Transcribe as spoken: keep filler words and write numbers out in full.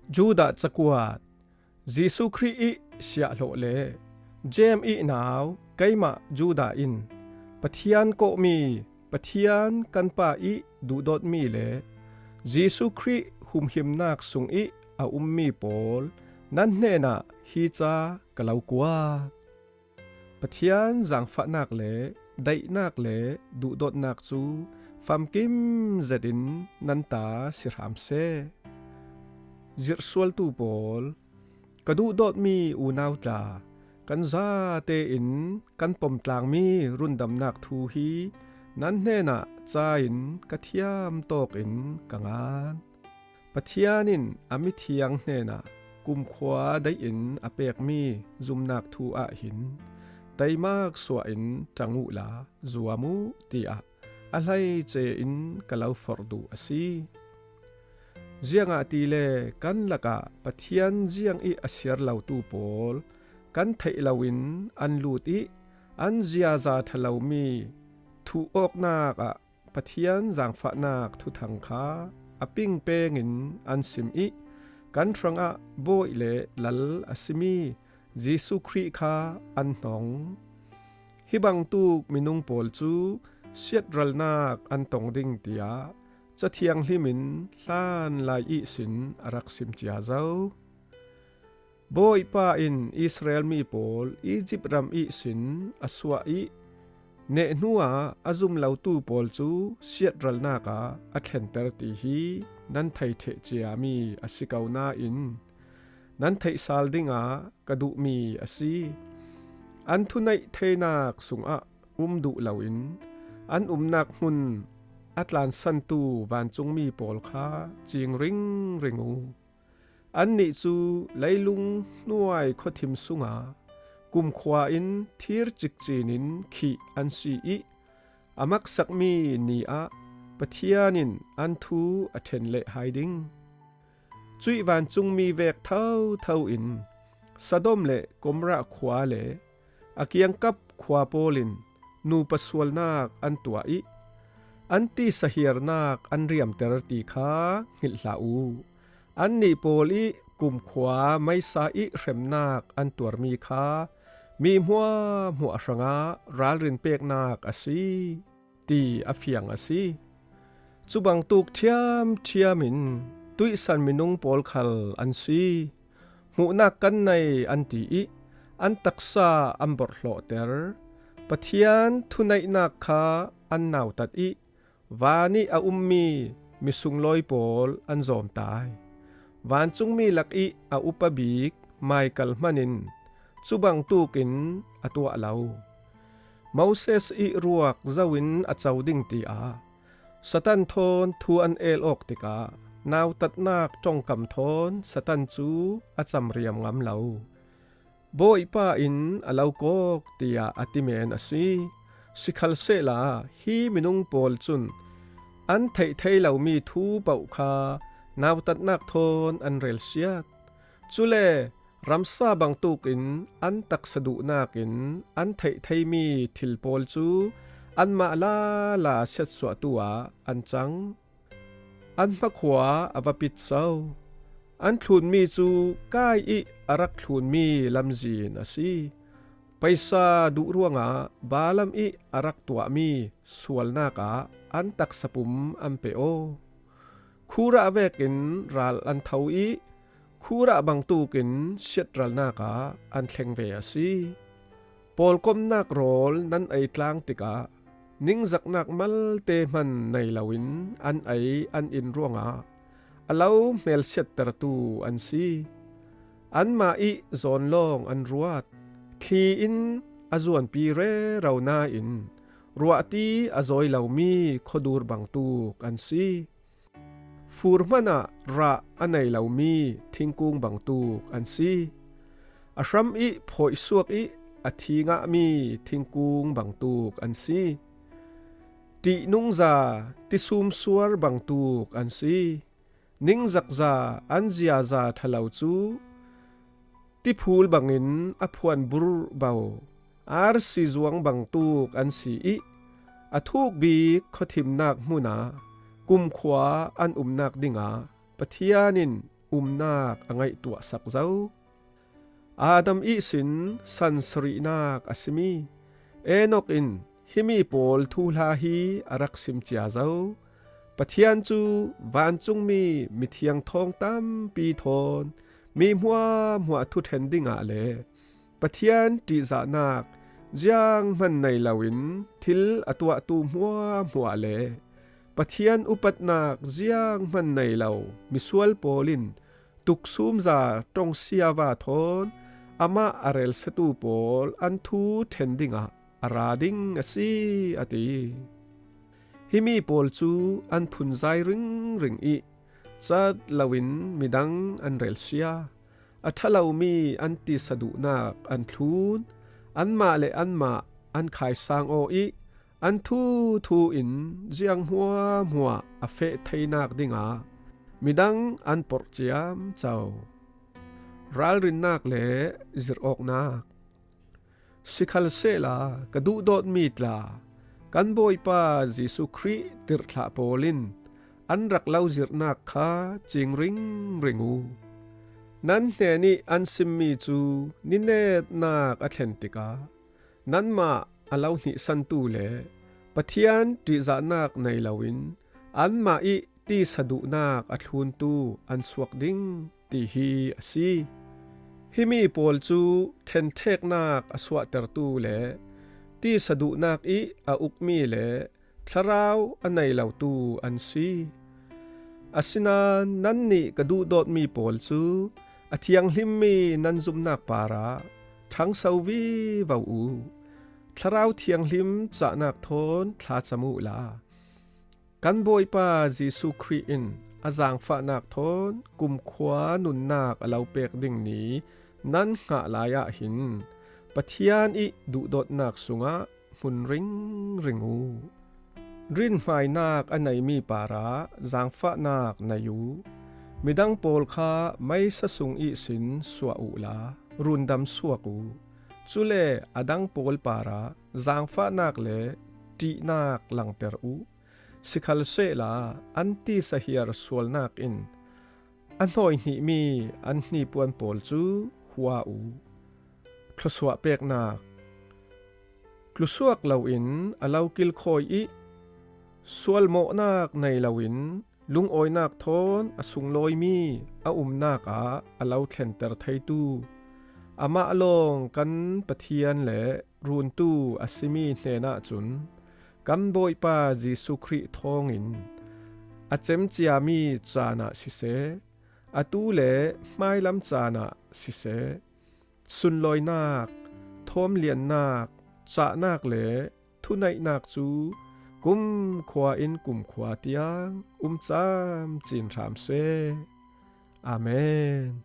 Judah cakuat. Jesuh Khrih ih siahhlawh le James ih nau keimah Judah in Pathian kawhmi, Pathian kan Pa ih duhdawtmi le Jesuh Khrih humhimnak sungih a ummi pawl, nan hnenah hi ca ka lo kuat. Pathian zangfahnak le daihnak le duhdawtnak cu famkim zetin nan ta si hram seh. Zirhsualtu pawl, ka duhdawtmi unau tla, kan zate in kan pomtlangmi rundamnak thu hi nan hnenah ca in ka thiam tawkin ka ngan. Pathian in a mithiang hnenah kumkhua deihin a pekmi zumnak thu ah hin teimak suah in ṭang uhla zuam uh, tiah a hleice in ka lo forh duh a si. Ziangahtile kan lakah Pathian ziang ih a siar lotu pawl kan theih loin an lut ih an ziaza ṭha lomi thuh awknak ah Pathian zangfahnak thuthang kha a pingpengin an sim ih kan hrangah Bawi le Lal a simi Jesuh Khrih kha an hnong. Hi bangtuk minung pawl cu siatralnak an tong ding, tiah Ca Thianghlim in hlanlai ihsin a rak sim cia zo. Bawipa in Israel mi pawl Izipt ram ihsin a suah ih neh hnuah a zum lotu pawl cu siatralnak ah a thlenter ti hi nan thei ṭheh ciami a si ko nain, nan theih sal dingah ka duhmi a si. An thuneih theinak sungah um duh loin an umnak hmun a tlansantu vancungmi pawl kha cing ringring uh. Annih cu leilung hnuai khuathim sungah kumkhua in thir cikcin in khih an si ih, a maksakmi ni ah Pathian in an thu a ṭhen leh hai ding. Cuih vancungmi vek thotho in Sodom le Gomorrah khua le a kiangkap khua pawl in nupa sualnak an tuah ih, an tisa hiarnak an riamter ti kha hngilh hlah uh. Annih pawl ih kumkhua meisa ih hremnak an tuarmi kha mi hmuahhmuah hrangah ralrin peknak a si, ti a fiang a si. Cu bangtuk ṭhiamṭhiam in tuihsan minung pawl khal an si. Hmuhnak kan nei an ti ih an taksa an borhhlawhter. Pathian thuneihnak kha an nautat ih van ih a ummi mi sunglawi pawl an zawmtai. Vancungmi lakih a upa bik Michael hman in cu bangtuk in a tuah lo. Moses ih ruak zo in a co ding, tiah Satan thawn thu an el awk tikah nautatnak ṭongkam thawn Satan cu a camriam ngam lo. Bawipa in a lo kawk, tiah a ti men a si. Sikhalsehla hi minung pawl cun an theih thei lomi thu paoh kha nautatnak thawn an relsiat. Cule ramsa bangtuk in an taksa duhnak in an theih theimi thil pawl cu anmah lala siatsuahtu ah an cang. An hmakhua a va pitso. An thlunmi cu kai ih a rak thlunmi lamzin a si. Paisa duh ruangah Balaam ih a rak tuahmi sualnak ah an taksa pum an pe aw. Khurah vekin ral an tho ih khurah bangtukin siatralnak ah an thleng ve a si. Pawlkomnak rawl nan ei tlang tikah ningzaknak malte hman nei loin an ei an in ruangah a lo hmelsiattertu an si. Anmah ih zawn lawng an ruat. Thli in a zuanpi rero nain ruahti a zawi lomi khuadur bangtuk an si. Fur hmanah rah a nei lomi thingkung bangtuk an si. A hram ih phawihsuak ih a thi ngahmi thingkung bangtuk an si. Ṭihnungza, tisumsuar bangtuk an si. Ningzakza an ziaza ṭha lo cu tiphul bangin a phuan burbo. Arsi zuang bangtuk an si ih a thuk bik khuathimnak hmunah kumkhua an umnak dingah Pathian in umnak a ngaihtuahsak zo. Adam ihsin san sarihnak a simi Enok in himi pawl thuhla hi a rak simcia zo. Pathian cu vancungmi mithiang thawng tampi thawn mi hmuahhmuah thuṭhen dingah le Pathian ṭihzahnak zianghman nei loin thil a tuahtu hmuahhmuah le Pathian upatnak zianghman nei lo misual pawl in tuksumza ṭongsiava thawn amah a relsiatu pawl an thu ṭhen dingah a ra ding a si, a ti. Himi pawl cu an phunzai ringring ih cat loin midang an relsia. A ṭha lomi an tisa duhnak an thlun. Anmah le anmah an khaisang aw ih an thuthu in ziang hmuahhmuah a feh theinak dingah midang an porh ciamco. Ralrinnak le zirhawknak. Sikhalsehla ka duhdawtmi tla, kan Bawipa Jesuh Khrih tirhthlah pawl in an rak lo zirhnak kha cing ringring u. Nan hnenih an simmi cu ninetnak a thlen tikah nanmah a lo hnihsantu le Pathian ṭihzahnak nei loin anmah ih tisa duhnak a thluntu an suak ding, ti hi a si. Himi pawl cu ṭhenṭheknak a suahtertu le tisa duhnak ih a ukmi le thlarau a nei lotu an si. Asinain nannih ka duhdawtmi pawl cu a thianghlimmi nan zumnak parah ṭhangso vivo u. Thlarau thianghlim cahnak thawn thlacam uhla kan Bawipa Jesuh Khrih in a zaangfahnak thawn kumkhua nunnak a lo pek ding ni nan hngah lai ah hin Pathian ih duhdawtnak sungah hmun ringring u. Rinhmainak a neimi parah zaangfahnak nei u. Midang pawl kha meisa sung ihsin suah uhla rundam suak u. Cule a dang pawl parah zaangfahnak le ṭihnak langter u. Sikhalsehla an tisa hiar sualnak in a hnawi hnihmi an hnipuan pawl cu hua u. Thluasuah peknak. Tlusuak loin a lo kilkhawi ih sualmawhnak nei loin lungawinak thawn a sunglawimi a umnak ah a lo thlenter theitu, amah lawng kan Pathian le Runtu a simi hnenah cun kan Bawipa Jesuh Khrih thawngin a cemciami caan ah siseh, atu le hmailam caan ah siseh, sunlawinak, thawmliannak, cahnak le thuneihnak cu kumkhua in kumkhua tiang um camcin hram seh. Amen.